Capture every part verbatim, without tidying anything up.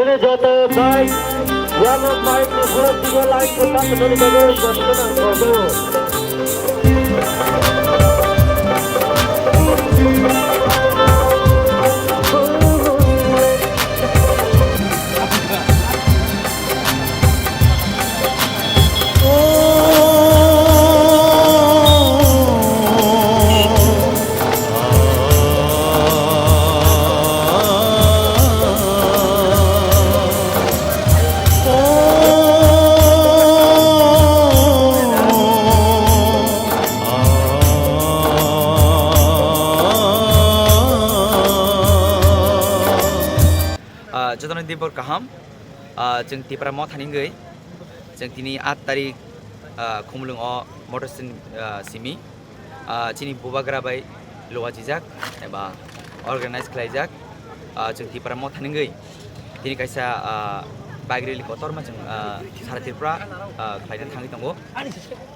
Joto bike, yellow bike ni phulo tigo line ko tak nani bagwi joto nang kodo. Ah, jotono dibor kaham. Ah, chwng Tipra Motha ni wngwi, chwng tini aat tarik, ah, Khumulwng o motor stand, ah, simi, ah, chini bubagra bai luajijak eba organize khlaijak, ah, chwng Tipra Motha ni wngwi tini kaisa, ah, bike rally kotorma chwng, ah, sara Tripura, ah, khlaina thangwi tongo.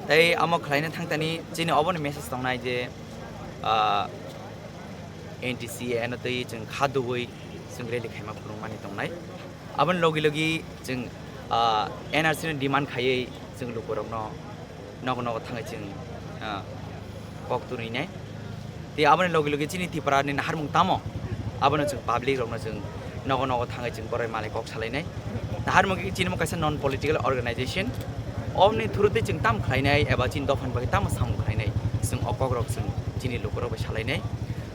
Tei amo khlaina thangtani chini oboni message tongnai je, ah, N T C A no twi chwng kha dugwi chwng rally khaima phunukmani tongnai. Aboni logi logi chwng, ah, N R C no demand khaiwi chwng lukurokno nogo nogo thangwi chwng, ah, kok twnwi nai. Tei aboni logi logi chini Tripura ni naharmung tamo, abono chwng public rokno chwng nogo nogo thangwi chwng borai malai kok salainai. Naharmung khe chini mo kaisa non political organization, omni through twi chwng tam khlainai eba chini dophani bagwi tamo samung khlainai, chwng o kokrok chwng chini lukurok bai salainai.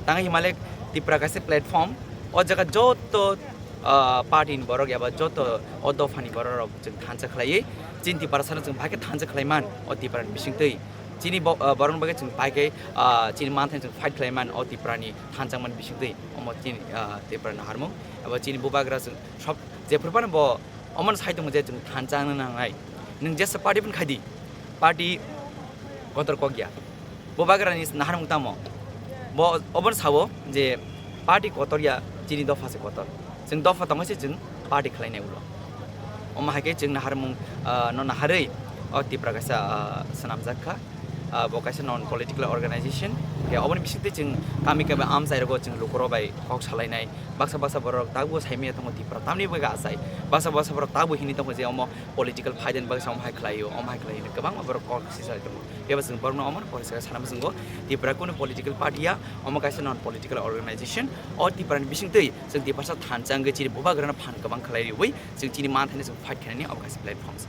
Tangwi himalai Tripura kaisa platform, o jaga joto, ah, party ni borok eba joto o dophani borok rok chwng thansa khlaiwi chini Tiprasano chwng bahai khe thansa khlaiman o Tripura ni bisingtwi. Chini bo-, ah, borokni bagwi chwng pai khe, ah, chini manthani chwng fight khlaiman o Tripura ni thansa mani bisingtwi. Omo chini, ah, Tripura ni naharmung eba chini bubagra chwng sob jephru phano bo omono sai tongo je chwng thansa wngna nangnai. Nwng jesa party phano khai di, party kotor kok ya. Bubagrani naharmung tamo? Bo obono sao je party kotor ya, chini dopha se kotor. Chwng dopha tongwi se chwng party khlainai ulo. Omo hai khe chwng naharmung, ah, no naharwi o Tipra kaisa, ah, swnamjak kha. Ah, bo kaisa non political organization. Khe oboni bisingtwi chwng kami kami amchai rogo chwng lukurok bai kok salainai. Baksa baksa borok tabuk saimaya tongo Tipra tamni bagwi achai. Baksa baksa borok tabuk hini tongo je omo political phaidani bagwi se omo hai khlaio, omo hai khlaio hinwi kwbangma borok kok sisai tongo. Phiya ba chwng borokno omo kok sisai sana muchungo Tipra kunu political party ya, omo kaisa non political organization. O Tipra ni bisingtwi chwng Tiprasa thansa wngwi chini bubagrano phan kwbang khlai riwi chwng chini manthani chwng fight khainani omo kaisa platform se.